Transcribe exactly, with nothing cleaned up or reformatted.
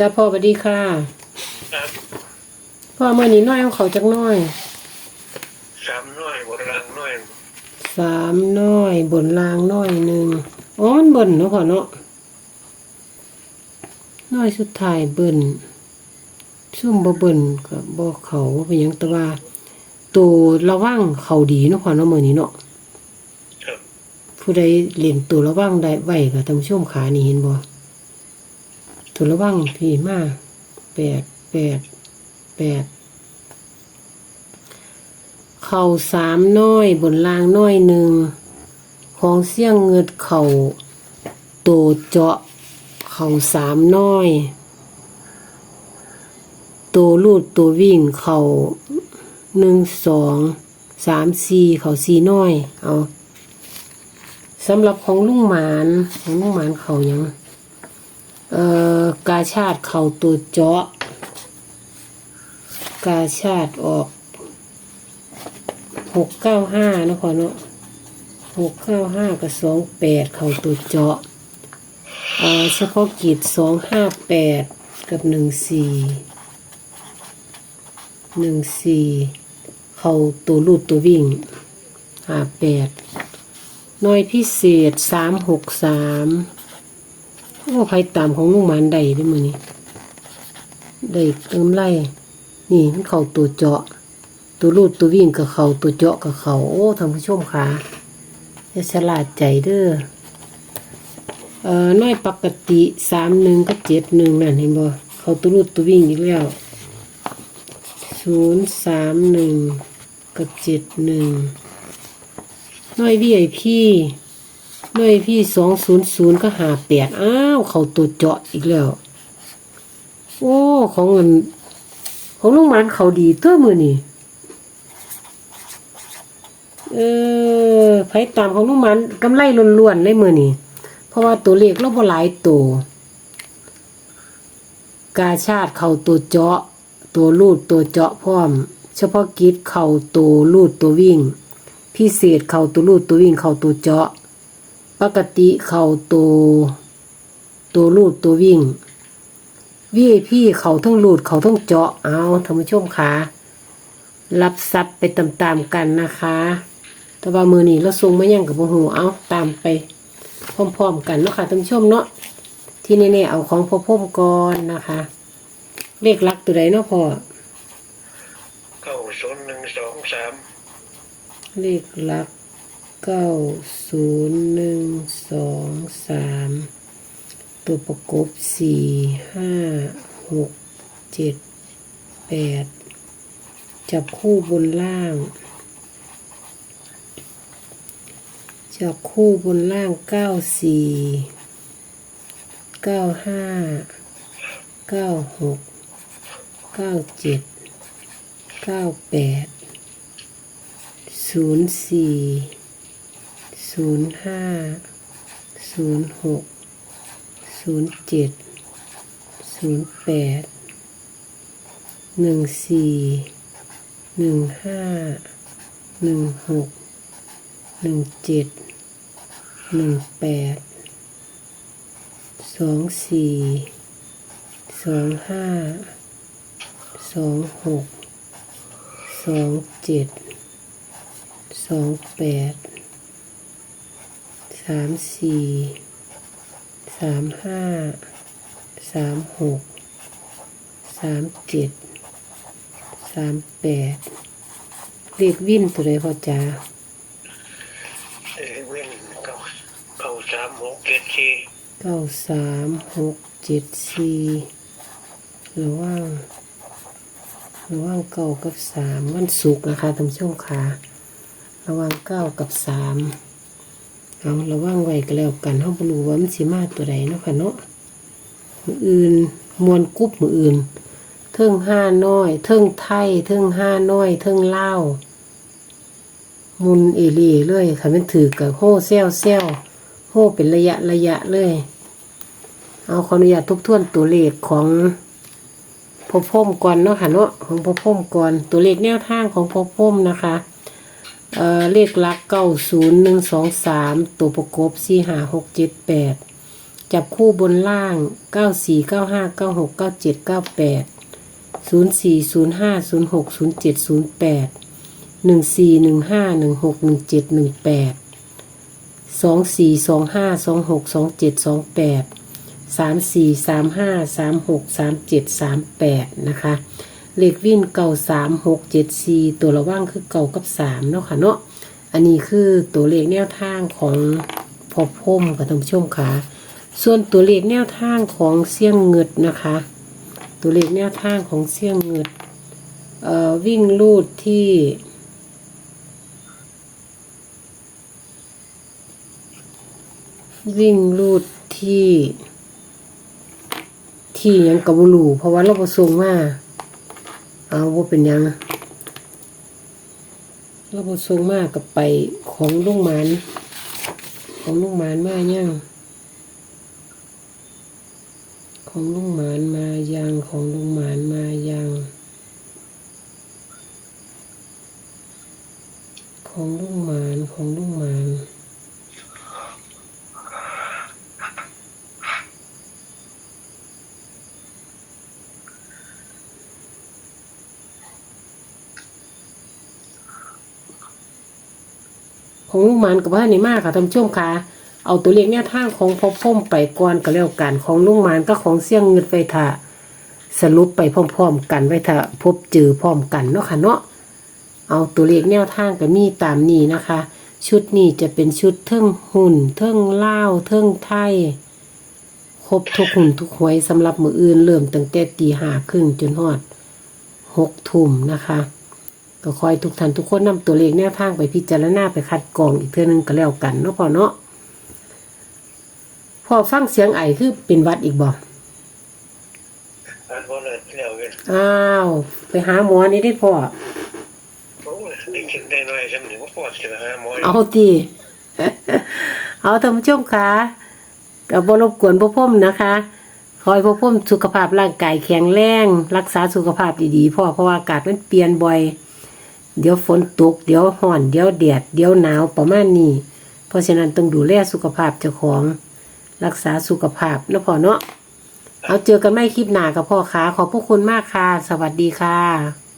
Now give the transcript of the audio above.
จ้าพ่อ สวัสดีค่ะ ครับ พ่อ มื้อนี้น้อยของเขาจักน้อย สามน้อยบนรางน้อย สามน้อยบนรางน้อยหนึ่ง อ๋อ มันเบิ่นเนาะพ่อเนาะ น้อยสุดท้ายเบิ่น ซุ่มบ่เบิ่นก็บ่เข้า บ่เป็นหยัง แต่ว่า ตัวระวังเข้าดีเนาะพ่อเนาะ มื้อนี้เนาะ ครับ ผู้ใดเล่นตัวระวังได้ไว้ก็ ท่านผู้ชมขา นี่เห็นบ่ ตัวระวังพี่มา แปด แปด แปด เข้าสามน้อยบนรางน้อยหนึ่ง ของเสี่ยงเงิดเข้าตัวเจาะ เข้าสามน้อย ตัวรูดตัววิ่งเข้าหนึ่งสองสามสี่ เข้าสี่น้อย เอา สำหรับของลุงหมาน ของลุงหมานเข้าหยัง เอ่อ กาชาดเข้าตัวเจาะ กาชาดออก หกเก้าห้า เนาะพ่อเนาะ หกเก้าห้า กับ สองแปด เข้าตัวเจาะ เอ่อ เฉพาะกิจ สองห้าแปด กับ หนึ่งสี่ หนึ่งสี่ เข้าตัวรูดตัววิ่ง ห้าแปด น้อยพิเศษ สามหกสาม โอ้ ไผตามของลุงหมานได้เด้อมื้อนี้ ได้กำไร นี่มันเข้าตัวเจาะ ตัวรูดตัววิ่งก็เข้า ตัวเจาะก็เข้า โอ้ ท่านผู้ชมขา อย่าชะล่าใจเด้อ เอ่อ น้อยปกติ สามหนึ่ง กับ เจ็ดหนึ่ง นั่น เห็นบ่ เข้าตัวรูดตัววิ่งอีกแล้ว ศูนย์สามหนึ่ง กับ เจ็ดหนึ่ง น้อย วีไอพี น้อย วีไอพี สองศูนย์ศูนย์ กับ ห้าแปด อ้าว เข้าตัวเจาะอีกแล้ว โอ้ ของเงิน ของลุงหมานเข้าดีตัวมื้อนี้ เออ ไผตามของลุงหมานกำไรล้วนๆเลยมื้อนี้ เพราะว่าตัวเลขลาวบ่หลายตัว กาชาดเข้าตัวเจาะ ตัวรูดตัวเจาะพร้อม เฉพาะกิจเข้าตัวรูดตัววิ่ง พิเศษเข้าตัวรูดตัววิ่ง เข้าตัวเจาะ ปกติเข้าตัว ตัวรูดตัววิ่ง วีไอพี เข้าทั้งรูดเข้าทั้งเจาะ เอา ท่านผู้ชมขา รับทรัพย์ไปตามๆกันนะคะ แต่ว่ามื้อนี้ลาวส่งมาหยังก็บ่ฮู้ เอา ตามไปพร้อมๆกันเนาะค่ะ ท่านผู้ชมเนาะ ที่แน่ๆ เอาของพ่อพรหมก่อนนะคะ เลขหลักตัวใดเนาะพ่อ เก้าศูนย์หนึ่งสองสาม เลขหลัก เก้าศูนย์หนึ่งสองสาม ตัวประกบ สี่ ห้า หก เจ็ด แปด จับคู่บนล่าง จับคู่บนล่าง เก้าสี่ เก้าห้า เก้าหก เก้าเจ็ด เก้าแปด ศูนย์สี่ ศูนย์ห้า ศูนย์หก ศูนย์เจ็ด ศูนย์แปด หนึ่งสี่ หนึ่งห้า หนึ่งหก หนึ่งเจ็ด หนึ่งแปด สองสี่ สองห้า สองหก สองเจ็ด สองแปด สามสี่ สามห้า สามหก สามเจ็ด สามแปด เลขวินตัวใดพ่อจ๋า เอเว่นเก้าเก้าสามหกเจ็ดสี่ เก้าสามหกเจ็ดสี่ ระหว่าง ระหว่างเก้ากับสาม วันศุกร์นะคะท่านผู้ชมค่ะ ระหว่างเก้ากับสาม เอาระวังไว้ก็แล้วกัน เฮาบ่รู้ว่ามันสิมาตัวใดเนาะค่ะเนาะ มื้ออื่นม่วนกรุบมื้ออื่น เทิงฮานอย เทิงไทย เทิงฮานอย เทิงลาว มุนเอเล่เลย คันแม่นถืกก็โฮแซวแซว โฮเป็นระยะระยะเลย เอาขออนุญาตทบทวนตัวเลขของพ่อพรหมก่อนเนาะค่ะเนาะ ของพ่อพรหมก่อน ตัวเลขแนวทางของพ่อพรหมนะคะ เอ่อ เลขหลัก เก้าศูนย์หนึ่งสองสาม ตัวประกบ สี่ห้าหกเจ็ดแปด จับคู่บนล่าง เก้าสี่ เก้าห้า เก้าหก เก้าเจ็ด เก้าแปด ศูนย์สี่ ศูนย์ห้า ศูนย์หก ศูนย์เจ็ด ศูนย์แปด หนึ่งสี่ หนึ่งห้า หนึ่งหก หนึ่งเจ็ด หนึ่งแปด สองสี่ สองห้า สองหก สองเจ็ด สองแปด สามสี่ สามห้า สามหก สามเจ็ด สามแปด นะคะ เลขวิ่ง เก้าสาม หกเจ็ด สี่ ตัวระวังคือ เก้า กับ สาม เนาะค่ะเนาะ อันนี้คือตัวเลขแนวทางของพ่อพรหมค่ะท่านผู้ชมค่ะ ส่วนตัวเลขแนวทางของเสี่ยงเงิดนะคะ ตัวเลขแนวทางของเสี่ยงเงิด เอ่อ วิ่งรูดที่ วิ่งรูดที่ ที่หยังก็บ่รู้ เพราะว่าลาวบ่ส่งมา เอา บ่เป็นหยัง ลาวบ่ส่งมา ก็ไปของลุงหมาน ของลุงหมานมายัง ของลุงหมานมายัง ของลุงหมานมายัง ของลุงหมาน ของลุงหมาน ของลุงหมานก็บ่ทันได้มาค่ะท่านผู้ชมค่ะ เอาตัวเลขแนวทางของพ่อพรหมไปก่อนก็แล้วกัน ของลุงหมานกับของเสี่ยงเงิดไว้ถ้า สรุปไปพร้อมๆกัน ไว้ถ้าพบเจอพร้อมกันเนาะค่ะเนาะ เอาตัวเลขแนวทางก็มีตามนี้นะคะ ชุดนี้จะเป็นชุดเทิงหุ้น เทิงลาว เทิงไทย ครบทุกหุ้นทุกหวยสำหรับมื้ออื่น เริ่มตั้งแต่ตีห้าครึ่งจนฮอดหกทุ่มนะคะ ก็ขอให้ทุกท่านทุกคนนำตัวเลขแนวทางไปพิจารณาไปคัดกรองอีกเทื่อนึงก็แล้วกันเนาะพ่อเนาะ พ่อฟังเสียงไอคือเป็นหวัดอีกบ่? อันบ่เลิศแล้วเว้ย อ้าว ไปหาหมอนี่ได้พ่อ โอ้ย ได้กินได้น้อยจำหนึ่งว่าพ่อสิไปหาหมออยู่ เอาติ เอาท่านผู้ชมค่ะ ก็บ่รบกวนพ่อพรหมนะคะ ขอให้พ่อพรหมสุขภาพร่างกายแข็งแรง รักษาสุขภาพดีๆพ่อ เพราะว่าอากาศมันเปลี่ยนบ่อย เดี๋ยวฝนตก เดี๋ยวร้อน เดี๋ยวแดด เดี๋ยวหนาว ประมาณนี้ เพราะฉะนั้นต้องดูแลสุขภาพเจ้าของ รักษาสุขภาพเนาะพ่อเนาะ เอาเจอกันใหม่คลิปหน้าค่ะพ่อค่ะ ขอบพระคุณมากค่ะ สวัสดีค่ะ